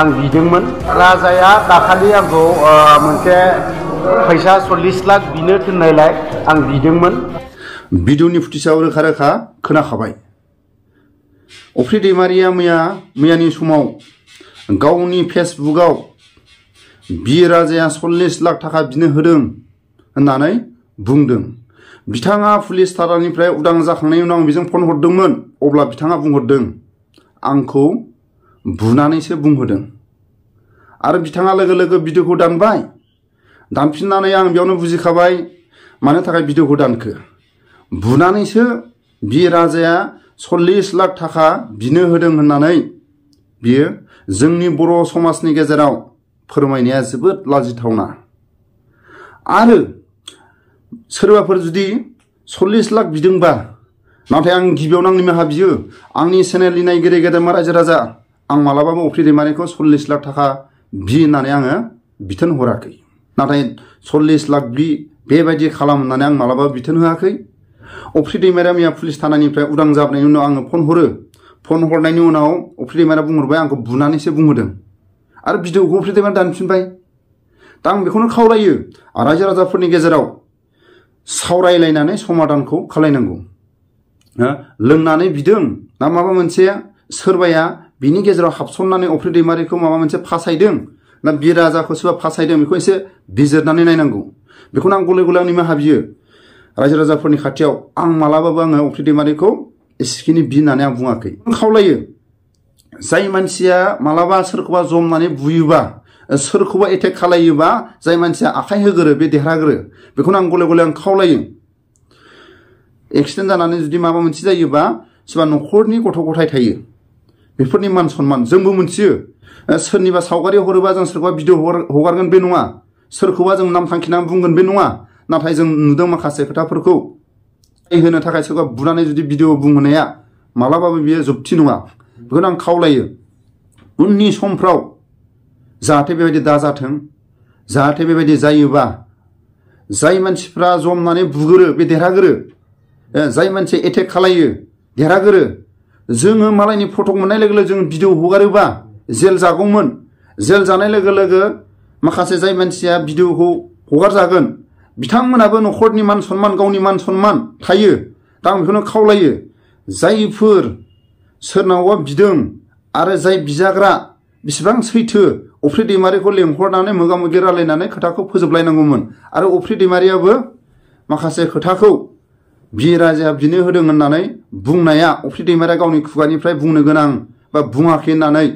आं बिदोंमोन राजाया दाखालि आंखौ मोनसे फैसा 40 लाख बिनो थिननायलाय आं बिदोंमोन। भिडिअनि फुटेजआव रोखा रोखा खोनाखाबाय। अफ्रि दैमारिया मैयानि समाव गावनि फेसबुकआव बि राजाया 40 लाख थाखा बिनो होदों होननानै बुंदों। बिथाङा पुलिस थारानिफ्राय उदां जाखांनायनि उनाव बिजों फन हरदोंमोन। अब्ला बिथाङा बुंहरदों आंखौ बुनानैसो बुंहोदों। आरो बिथाङा लोगो लोगो भिडिअखौ दानबाय। दानफिननानै आं बेयावनो बुजिखाबाय मानो थाखाय भिडिअखौ दानखो। बुनानैसो बि राजाया 40 लाख थाखा बिनो होदों होननानै बियो जोंनि बर' समाजनि गेजेराव फोरमायनाया जोबोद लाजिथावना। आरो सोरबाफोर जुदि 40 लाख बिदोंबा, नाथाय आं गिबियावनो आं निमाहा बियो। आंनि चेनेलनि नायगिरि गेदेमा रायजो राजा, आं मालाबाबो अफ्रि दैमारिखौ 40 लाख थाखा बि होननानै आङो बिथोन हराखै। नाथाय 40 लाख बेबायदि खालाम होननानै आं मालाबाबो बिथोन होआखै। अफ्रि दैमारिया मैया पुलिस थानानिफ्राय उदां जाबनायनि उनाव आङो फन हरो। फन हरनायनि उनाव अफ्रि दैमारिया बुंहरबाय आंखौ बुनानैसो बुंहोदों। आरो भिडिअखौ अफ्रि दैमारिया दानफिनबाय। दा आं बेखौनो खावलायो रायजो राजाफोरनि गेजेराव सावरायलायनानै समाधानखौ खालायनांगौ। लोंनानै बिदों ना माबा मोनसे सोरबाया बिनि गेजेराव हाबसननानै अफ्रि दैमारिखौ माबा मोनसे फासायदों ना बि राजाखौ सोरबा फासायदों, बेखौ एसे बिजिरनानै नायनांगौ। बेखौनो आं गले गले आं निमाहा बियो रायजो राजाफोरनि खाथियाव। आं मालाबाबो आङो अफ्रि दैमारिखौ एसेखिनि बि होननानै आं बुङाखै। खावलायो जाय मानसिया मालाबा सोरखौबा जमनानै बुयोबा, सोरखौबा एटेक खालायोबा, जाय मानसिया आखाइ होगोरो बे देरहागोरो। बेखौनो आं गले गले आं खावलायो। एक्सिडेन्ट जानानै जुदि माबा मोनसे जायोबा सोरबा न'खरनि गथ' गथाय थायो, बेफोरनि मान सन्मान जोंबो मोनथियो। सोरनिबा सावगारि हरोबा जों सोरखौबा भिडिअ हगारगोन बे नङा, सोरखौबा जों नाम थांखिनानै बुंगोन बे नङा। नाथाय जों नुदों माखासे खोथाफोरखौ होनो थाखाय सोरबा बुनानै जुदि भिडिअ बुंहोनाया मालाबाबो बियो जुक्ति नङा। बेखौनो आं खावलायो उननि समफ्राव जाहाथे बेबायदि दाजाथों। जाहाथे बेबायदि जायोबा जाय मानसिफ्रा जमनानै बुगोरो बे देरहागोरो, जाय मानसि एटेक खालायो देरहागोरो। जोङो मालायनि फटक मोननाय लोगो लोगो जों भिडिअ हगारोबा जेल जागौमोन। जेल जानाय लोगो लोगो माखासे जाय मानसिया भिडिअखौ हगारजागोन बिथांमोनाबो न'खरनि मान सन्मान, गावनि मान सन्मान थायो। दा आं बेखौनो खावलायो जायफोर सोरनावबा बिदों आरो जाय बिजाग्रा बिसिबां सैथो, अफ्रि दैमारिखौ लेंहरनानै मोगा मोगि रायलायनानै खोथाखौ फोजोबलायनांगौमोन। आरो अफ्रि दैमारियाबो माखासे खोथाखौ बि राजाया बिनो होदों होननानै बुंनाया अफ्रि दैमारिया गावनि खुगानिफ्राय बुंनो गोनां बा बुङाखै होननानै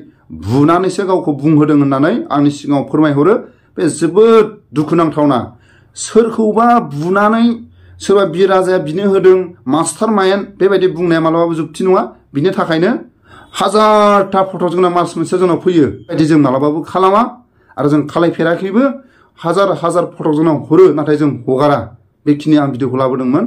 बुनानैसो गावखौ बुंहोदों होननानै आंनि सिगाङाव फोरमायहरो। बे जोबोद दुखुनांथावना। सोरखौबा बुनानै सोरबा बि राजाया बिनो होदों, मास्टार माइन्ड बेबायदि बुंनाया मालाबाबो जुक्ति नङा। बिनि थाखायनो हाजारथा फट' जोंना मास मोनसे जोंनाव फैयो, बेबायदि जों मालाबाबो खालामा आरो जों खालायफेराखैबो। हाजार हाजार फट' जोंनाव हरो, नाथाय जों हगारा। बेखिनि आं भिडिअखौ लाबोदोंमोन।